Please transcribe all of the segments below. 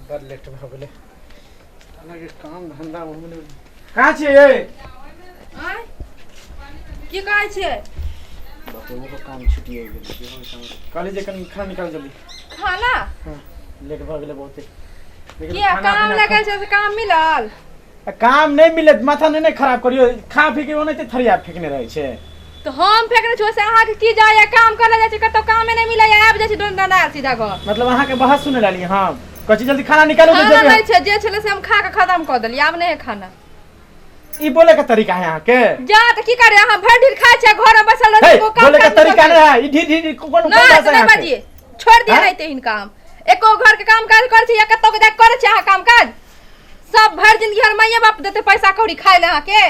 बड़ लेट भऽ गेलै। सालाके काम धंधा ओहोमे नहि। कहाँ छियै ये? आँय? की कहै छियै? बाप रे, ओहो काम छुटिए गेलै। कहली जे कनि खाना निकाल जल्दी। खाना? हाँ, लेट भऽ गेलै बहुते। लेकिन किया खाना काम पीना लगल छै से काम मिलल? आ काम नहि मिलत, माथा नहि ने खराब करियौ। खा पी के ओनाहिते थरिया फेकने रहै छै। तऽ हम फेकने छी से अहाँके की जाइए? काम करऽ जाइ छी कतौ कामे नहि मिलैए, आबि जाइ छी डोन दना सीधा घर। मतलब अहाँके बहस सुनै लाली हम कहै छी जल्दी खाना निकालू तऽ खाना जेबै। नहि छै, जे छलै से हम खा कऽ खतम कऽ देलियै, आब नहि है खाना। ई बोले के तरीका है अहाँके? जा तऽ की करे, अहाँ भरि ढीर खाइ छियै, घर में बैसल रहै हे छी, कोनो काम बोले के काज नहि तरीका करै नहि है ई। ढीर ढीर कोन कोन छी। नहि भाषा तऽ है नहि अहाँके? बाजियै, छोड़ि दिअ। हैं? नहि तऽ हिनका हम एको घर के काम काज करै छी या कतौ के जाके करै छी अहाँ काम काज? सब भरि जिंदगी हमर माइये बाप देतै पैसा कौड़ी खाइ लए अहाँके?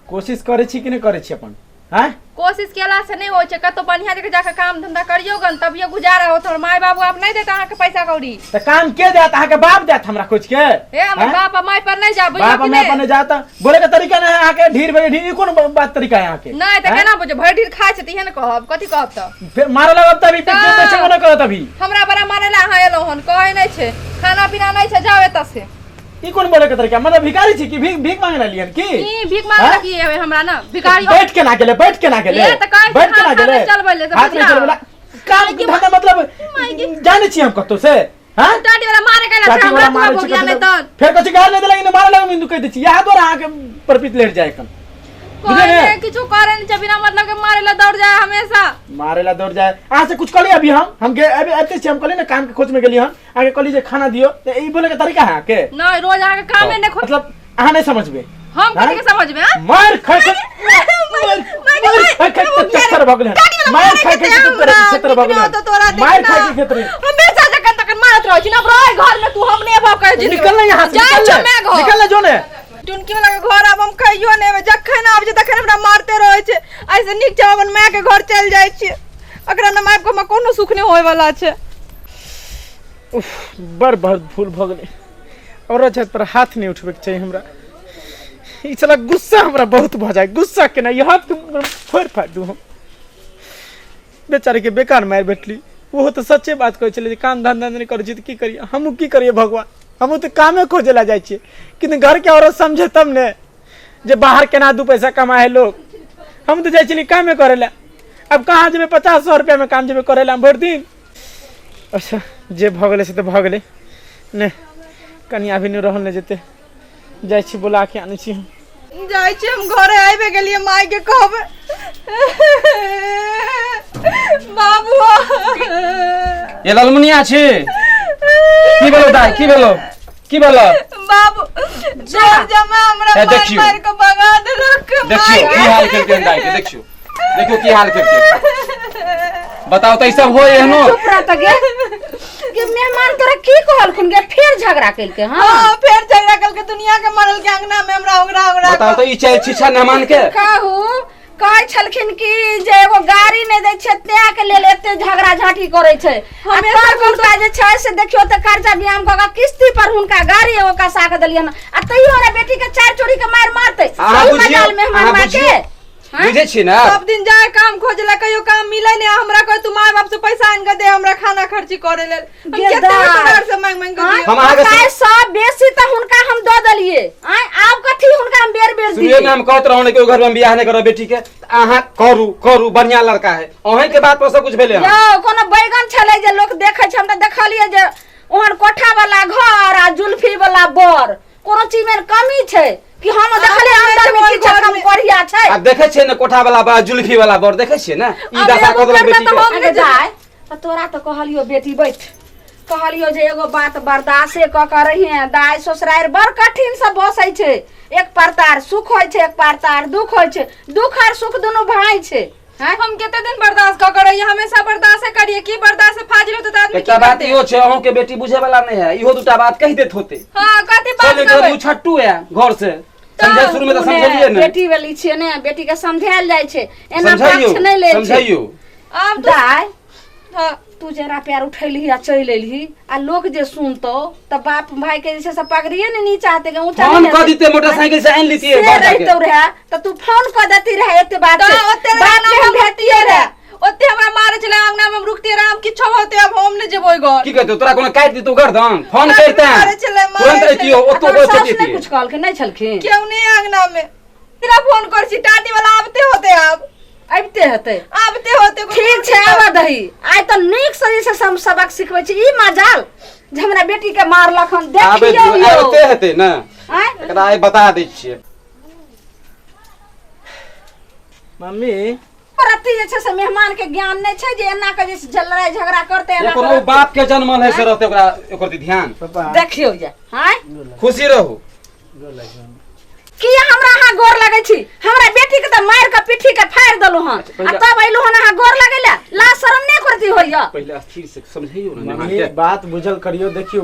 कोशिश करै छी कि नहि करै छी अपन? हैं? कोशिश केला से नहि होइ छै। कतौ बढ़िया जगह जाके काम धंधा करियौ गन, तभियो गुजारा होत। हमर माय बाबू आब नहि देत अहाँके पैसा कौड़ी। तऽ काम के देत? अहाँके बाप देत हमरा खोज के? हे, हमर हैं? बाप आ माय पर नहि जाब, बुझलौ बाप कि माय पर नहि? नहि जाता। बोले के तरीका नहीं है अहाँके। ढीर भे ढीर, ई कोन बात तरीका है अहाँके? नहि तऽ हैं? केना बुझ, भरि ढीर खाइ छै तऽ इहे ने कहब, कथी कहब तऽ? फिर मारे लगब तभी, फिर तऽ- जो छै ओना करत अभी। हमरा बड़ा मारे ला अहाँ एलहुँ हन? कहै नहि छै खाना पीना नहि छै, जाउ एतऽ से। ई कोन बोले के तरीका? मतलब भिखारी छी कि भीख भीख मांगे रहलियै हन की? ई भीख मांगे हैं? की एबै हमरा ने भिखारी? बैठ के ना गेलै, बैठ के ना गेलै। ए, तऽ कहै छी बैठ के ना हाथ गेलै, नहि चलबै ले, से हाथ नहीं बुझियौ। चलबै ले। काम धंधा मतलब जाने छी हम कतौ से? हैं? टाटी वाला मारे कैला छै चाटी हमरा वाला तोरा मारै छै भोगिया नहि कथी तऽ फेर कथी गाल नहि देलक? मारे लगे बिंदु कहि दै छी, इएह दुआरे अहाँके परपित लेट जाय एखन। कोई बुझलियै ने? नहि किछु करे नहि छै, बिना मतलब के मारे ला दौड़ जाए हमेशा। मारे ला दौड़ जाए। अहाँ से कुछ कहली अभी हम? हम गे अभी आबिते छी, हम कहली ने काम के खोज में गेली हम, अहाँके कहली जे खाना दियौ, तऽ ई बोले के तरीका है अहाँके? नहि, रोज अहाँके कामे नहि खोज। मतलब अहाँ नहीं समझबे? हम कथी के समझबे? हाँ? मार खाय खाय मार मार खाय खाय के चक्कर भऽ गेलै हन। मार खाय खाय के तोरा क्षेत्र भऽ गेलै हन। मार खाय के क्षेत्र हमेशा जखन तखन मारत रहै छी ना। रह घर में तू, हम नहि अबौ कहै छी। निकल ना यहाँ से। जाइ निकल छौ ले मैं घर। निकल ले जो ने। टुनकी वाला के घर आब हम कहियो नहि एबै। जखन आबै छै तखन हमरा मारते रहै छै। एहिसँ नीक छै हम अपन माय के घर चलि जाइ छियै। एकरा ने मारि कऽ हमरा कोनो सुख नहि होय वाला छै। उफ, बड़ बड़ भूल भऽ गेलै। औरत जात पर हाथ नहीं उठबैके चाही हमरा। ई साला गुस्सा हमरा बहुत भऽ जाय। गुस्सा केना ई हाथ के फोड़ि फाड़ि दू हम। बेचारे के बेकार मारि बैठली। ओहो तऽ सच्चे बात कहै छलै जे काम धंधा नहि करै छी तऽ की करियै? हमहूँ की करियै भगवान? हमहूँ तऽ कामे खोजै लए जाइ छियै। किन्तु घरके औरत समझे तब ने जे बाहर केना दू पैसा कमाइ है लोग। हम तऽ जाइ छलियै कामे करै लए, आब कहाँ जेबै? 50 सए रुपैआमे काम जेबै करै लए हम भरि दिन? अच्छा, जे भऽ गेलै से तऽ भऽ गेलै नहि। कनि अभी नहि रहल नहि जेतै, जाइ छी बुला के आनै छी हम। जाइ छी हम घरे, आबि गेलियै। माय के कहबै बाबू। ये ललमुनिया छी, की भेलो दाइ? की भेलो? की भेलो? बाबू, तोर जमा हमरा ए, मार देखियौ। मार के भगा देलक। देखियौ की हाल केलकै दाइ के। देखियौ, देखियौ की हाल केलकै। बताओ तऽ ई सब होय एहनो? चुप रह तऽ गे। गे मेहमान तोरा की कहलखुन गे? फेर झगड़ा केलकै? हाँ। हाँ, फेर झगड़ा केलकै। दुनिया के मरल के अंगना में हमरा ओंगरा ओंगरा। बताओ तऽ ई चालि छी छै मेहमान के? कहू, कहै छलखिन कि जे एगो गाड़ी नहि दै छै तें के लेल एते झगड़ा झांटी करै छै। आ हमेशा तब हुनका जे छै से देखियौ तऽ कर्जा बियाम कऽ के किस्ती पर हुनका गाड़ी एगो कसा के देलियन, आ तैयो हमरा बेटी के चारि चोरी के मारि मारतै। अहाँ सही बुझियौ, मजाल मेहमान अहाँ माँ के। बुझियौ। हाँ? बुझै छी ने? सब दिन जाए काम खोजला, कहियो काम मिले नहीं। हमरा कहे तू माय बाप से पैसा आन के दे हमरा खाना खर्ची करे लेल। हम गे केते दाइ। तोरा से मांग मांग के हाँ? दियौ? हम अहाँके पाइ सब बेसी तऽ हुनका हम दऽ देलियै। आँय, आब कथी हुनका हम बेर बेर शुरुए दियै? में हम कहत रहौं ने कि ओहि घर में बियाह नहीं करब बेटी के, तऽ अहाँ करू करू, बढ़िया लड़का है। अहीं के बात पर सब कुछ भेलै हन। यौ, कोनो बैगन छलै जे लोक देखै छै? हम तऽ देखलियै जे ओहन कोठा वाला घर आ जुल्फी वाला बर, कोनो चीज में कमी छै कि हम देखलियै अंदर में किछु कम बढ़िया छै? आब देखै छियै ने, कोठा वाला बा जुल्फी वाला बर, देखै छियै ने? ई आब दशा एगो कऽ देलक करबै बेटी तऽ के। हम अरे दाय, तऽ तोरा तऽ कहलियो बेटी बैठ, कहलियो जे एगो बात बर्दाश्ते कऽ के रहिहे दाय। ससुरारि बड़ कठिन से बसै छै। एक परतार सुख होइ छै, एक परतार दुख होइ छै। दुख आर सुख दुनू भाय छै। हैं? हम कते दिन बर्दाश्त कऽ के रहियै? हमेशा बर्दाश्त करियै की? बर्दाश्त से फाजिल होते तऽ आदमी एकटा की बात करतै? इहो छै, अहूँ के बेटी बुझे वाला नहीं है। इहो दूटा बात कहि देत होते। हाँ, कथी बात चल कहबै? मुँह छट्टू है घर से समझे, शुरू में तऽ तू ने समझलिए ने। बेटी वाली छियै ने, बेटी के समझायल जाइ छै, एना समझाइयो पक्ष नहि लै छै। समझाइयो। आब तो दाय, हाँ। तू जरा पैर उठेलही आ चलि एलही, आ लोक जे सुनतौ तऽ बाप भाई के जे छै से पगड़िए ने नीचा हेतै के ऊँचा फोन नहि कऽ हेतै। दिते, मोटरसाइकिल से आनि लितियै से घर जाके। रहितौ रहे तऽ तू फोन कऽ देती रहे, एते बात तऽ छै। ओते बाप रहे के हम भेटिए रहे। ओते हमरा मारे छलै अंगना में हम रुकते रहे, हम किछो होते अब हम नहि जेबै ओहि घर। की कहतौ तोरा? कोनो काटि दितौ गर्दन? फोन करिते मारे छलै, मारे तुरंत छलै। अइतियौ आ ओतो तोहर बैठ सासु नहि जैतियै। कुछ कहलखिन? नहि छलखिन केओ नहि अंगना में। तेरा फोन कर छी, टाटी वाला आबते होते आब। अबिते हेतै। आबते होते। ठीक छै, आबऽ दही। आइ तऽ नीक से जे छै से हम सबक सिखबै छी। ई मजाल जे हमरा बेटी के मारलक हन। आबे देखियौ दियौ, यौ। आबिते हेतै ने। आँय? एकरा आइ बता दै छियै। मम्मी, रत्ती जे छै से मेहमान के ज्ञान नहि छै जे एना के जे छै लड़ाई झगड़ा करते एना कोनो करते। बाप के जन्मल है से रहते ओकरा ओकर ध्यान। पापा, देखियौ जे आँय। खुशी रहू। गोर लागि मम्मी। किया हमरा अहाँ गोर लगै छी? हमरा बेटी के तऽ मारि के पिट्ठी के फाड़ि देलहुँ हन, आ तब अयलहुँ हन अहाँ गोर लगै लए। लाज शरम नहि करती होइया? पहिले स्थिर से समझैयौ ने मम्मी, मेहमान के। बात बुझल करियो। देखियो,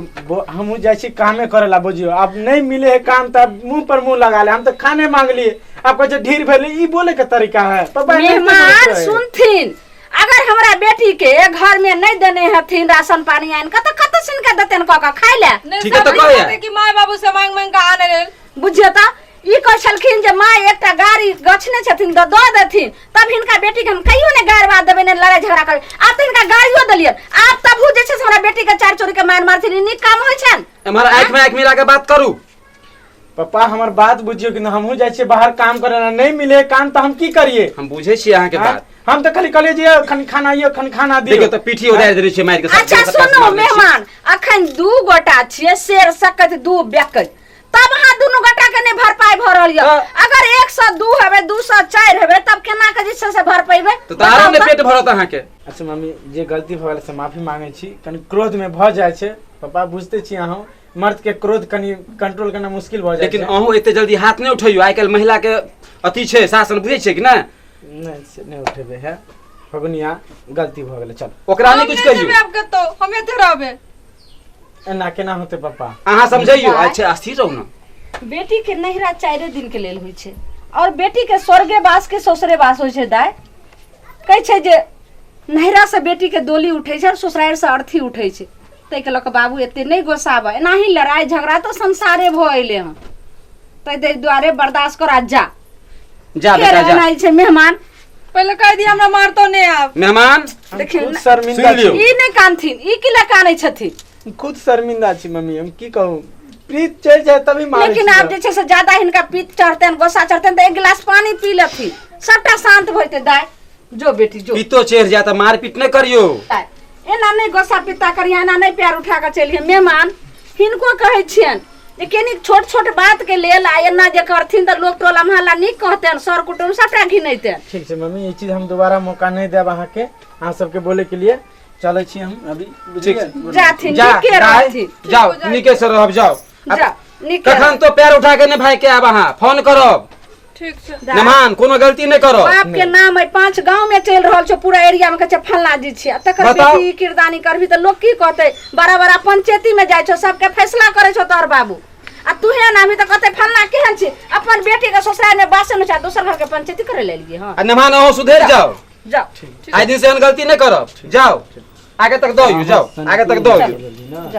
हमहूँ जाइ छी कामे करे ला, बुझियो। अब नहीं मिले है काम तब मुंह पर मुंह लगा ले। हम तो खाने मांगलिए, आप कहै छै ढीर भेलै। ई बोले के तरीका है पापा? एनाहिते मेहमान बोलैत रहै। सुनथिन, अगर हमरा बेटी के घर में नहीं देने हथिन राशन पानी आनि कऽ, तऽ कतऽ से हिनका देतनि कऽ कऽ खाय लए? नहि, ठीक है, सब तऽ कहैया। कहते कि माय बाबू से मांग मांग के आने लेल। बुझियौ तऽ ई कहै छलखिन जे माय एकटा गाड़ी गछने छथिन तऽ दऽ देथिन, तब हिनका बेटी के हम कहियो नहि गारि बात देबै, नहि लड़ाई झगड़ा करबै। आब तऽ हिनका गाड़ियो देलियनि, आब तबहु जे छै से हमरा बेटी के चारि चोरी के मारि मारथिन, ई नीक काम होइ छनि? एम्हर आँखि में आँखि मिला के बात करू। पप्पा, हमर बात बुझियौ कि हमहूँ जाइ छियै बाहर काम करे ला, नहीं मिले काम तऽ हम की करिए? हम बुझै छियै अहाँके आँय? बात। हम तऽ खाली कहलियै जे खन खाना यौ, खन खाना दियौ। देखियौ तऽ पीठी उधारि देने छियै मारि के सब। अच्छा सब सुनू मारने छियै। मेहमान, अखन दू गोटा छियै, शेर सकत दू बेकत, तब अहाँ दुनू गोटा के नहि भरपाई भऽ रहल यऽ। तऽ- अगर 102 हेबै, 204 हेबै, तब केना के जे छै से भरपेबै? तऽ आरो ने पेट भरत अहाँके। अच्छा मम्मी, जे गलती भऽ गेल से माफी मांगे छी। कनि क्रोध में भऽ जाइ छै पप्पा, बुझते छी अहूँ, मर्द के क्रोध कनि कंट्रोल करना मुश्किल भऽ जाइ लेकिन छै। अहूँ एते जल्दी हाथ नहि उठैयौ। आइ काल्हि महिला के अथी छै शासन, बुझै छियै कि नहि? नहि, से नहि उठेबै। है फगुनिया, गलती भऽ गेलै, चल। ओकरा हम नहि किछु नहि कहियौ। जेबै आब कतौ, हम एते रहबै। एना केना होतै पप्पा? अहाँ समझैयौ। दाइ। अच्छा, स्थिर रहू ने। बेटी के नैहरा 4 दिन के लेल होइ छै और बेटी के स्वर्गे वास के ससुरे वास होइ छै। दाय कहै छै जे नैहरा से बेटी के डोली उठै छै और ससुरारि से अर्थी उठै छै। ताहिके लऽ कऽ बाबू एते नहि गोसाबऽ। एनाही लड़ाइ झगड़ा तऽ संसारे भऽ एलै हँ, ताहि दुआरे बर्दाश्त कर आ जा। जा फेर बेटा, जा। एनाही छै मेहमान। पहिले कहि दिअ, हमरा मारतो नहि आब। मेहमान, हम देखियौ खुद न- शर्मिंदा सुनि लियौ। छी। ई नहि कानथिन, ई की लए कानै छथिन? हम खुद शर्मिंदा छी मम्मी, हम की कहू, प्रीत चलि जाए तभी मारै लेकिन छी। आब जे छै से ज्यादा हिनका पीत चढ़तनि, गोस्सा चढ़तनि, तऽ एक गिलास पानी पी लेथिन, सबटा शान्त भऽ जेतै। दाय जो बेटी जो। पित्तो चढ़ि जाय तऽ मारपीट नहि करियौ। दाय, एना नहि गोस्सा पित्ता करिहे, एना नहि पैर उठा कऽ चलिहे। मेहमान, हिनको कहै छियनि जे कनिक छोट छोट बात के लेल आ एना जे करथिन तऽ लोक टोला मोहल्ला नीक कहतनि? सर कुटुम्ब सबटा घिनैतनि। ठीक छै मम्मी, ई चीज हम दोबारा मौका नहीं देब अहाँके, अहाँ सबके बोले के लिए। चलै छी हम अभी, बुझलियै? जाथिन। जा नीके दाय, रहथिन। जाओ, नीके से रहब, जाओ। जा, नीके। कखन तो पैर उठा के नहि भाई के आब अहाँ फोन करब। ठीक छै। दाय, मेहमान, कोनो गलती नहि करब। बाप के नाम है 5 गांव में चलि रहल छै, पूरा एरिया में कहै छै फल्ला जी छियै, आ तकर बताउ। बेटी ई किरदानी करबी तऽ लोक की कहतै? बड़ा बड़ा पंचायती में जाइ छौ, सबके फैसला करै छौ तोहर बाबू, आ तूहे नामी तऽ कहतै फल्ला केहन छी, अपन बेटी के ससुराल में बासे नहि छै, दोसर घर के पंचायती करे लेलियै हँ। आ मेहमान, अहूँ सुधरि जाओ। जाओ। आइ दिन से एहन गलती नहि करब। जाओ, आगे तक दौड़ियौ, जाओ आगे तक दौड़ियौ। ना।